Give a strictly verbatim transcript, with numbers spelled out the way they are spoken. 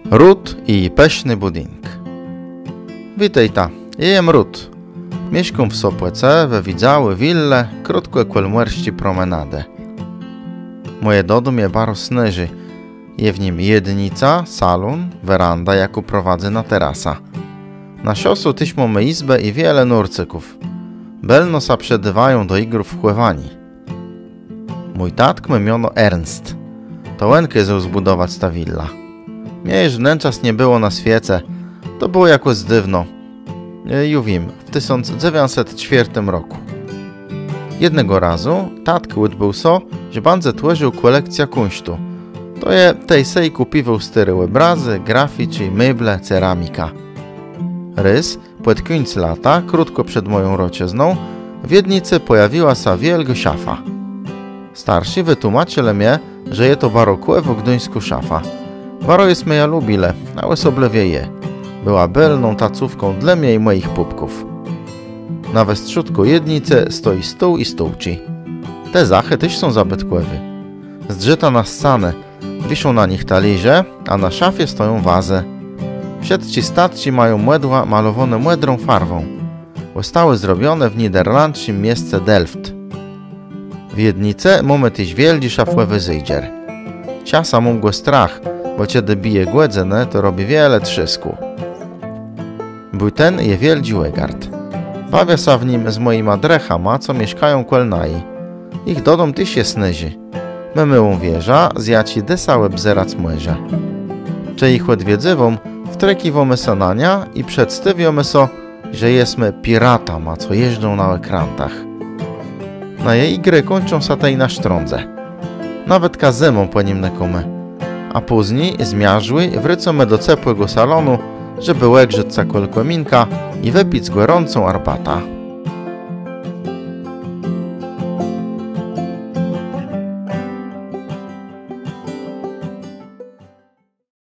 Rut i pëszny bùdink. Witôjta, jô jem Rut. Mieszkóm w Sopòce, we widzałi wille, krótkò kòl mòrsczi promenadë. Mój dodóm je baro snôżi. Je w nim jednica, salón, weranda, jakô prowadzy na terasã. Na szosu téż mómë jizbë i wiele nórcëków. Bëlno sã przëdôwają do jigrów w chòwanié. Mój tatk mô miono Ernst. To òn kôzôł zbùdowac tã willã. Mie jesz wnenczas nie bëło na swiece. To bëło jakòs dôwno. E, ju wiém, w tësąc dzewiãcset czwiôrtim rokù. Jednégò razu tatk ùdbôł so, że bãdze twòrził kòlekcjã kùńsztu. To je tej-sej kùpiwôł stôré òbrazë, graficzi, meble, ceramikã. Rôz pòd kùńc lata, krótkò przed mòją roczëzną, w jednicë pòjawiła sã wiôlgô szafa. Starszi wëtłómaczëlë mie, że je to barokòwô gduńskô szafa. Baro jesmë jã lubilë, a òsoblëwie jô. Bëła bëlną tacówką dlô mie i mòjich pùpków. Na westrzódkù jednicë stoji stół i stółczi. Te zachë téż są zabëtkòwé. Zdrzëta na scanë, wiszą na nich talérze, a na szafie stoją wazë. Wszëtczé statczi mają mòdła malowóné mòdrą farwą. Òstałë zrobioné w niderlandzczim miesce Delft. W jednicë mómë téż wiôldżi szafòwi zédżer. Czasã móm gò strach, bò czedë bije gòdzënë, to robi wiele trzôskù. Bùten je wiôldżi ògard. Bawiã sã w nim z mòjima drëchama, co mieszkają kòl naju. Jich dodóm téż je snôżi. Mô môłą wieżã, z jaczi dô sã òbzerac mòrze. Czej jich òdwiedzywóm, wtrëkiwómë sã na niã i przedstôwiómë so, że jesmë piratama, co jeżdżą na òkrãtach. Naje jigrë kùńczą sã tej na sztrądze. Nawetka zëmą pò nim nëkómë. A pózni, zmiarzłi, wrócymë do cepłégò salonu, żebë ògrzôc sã kòl kòminka i wëpic gòrącą arbatã.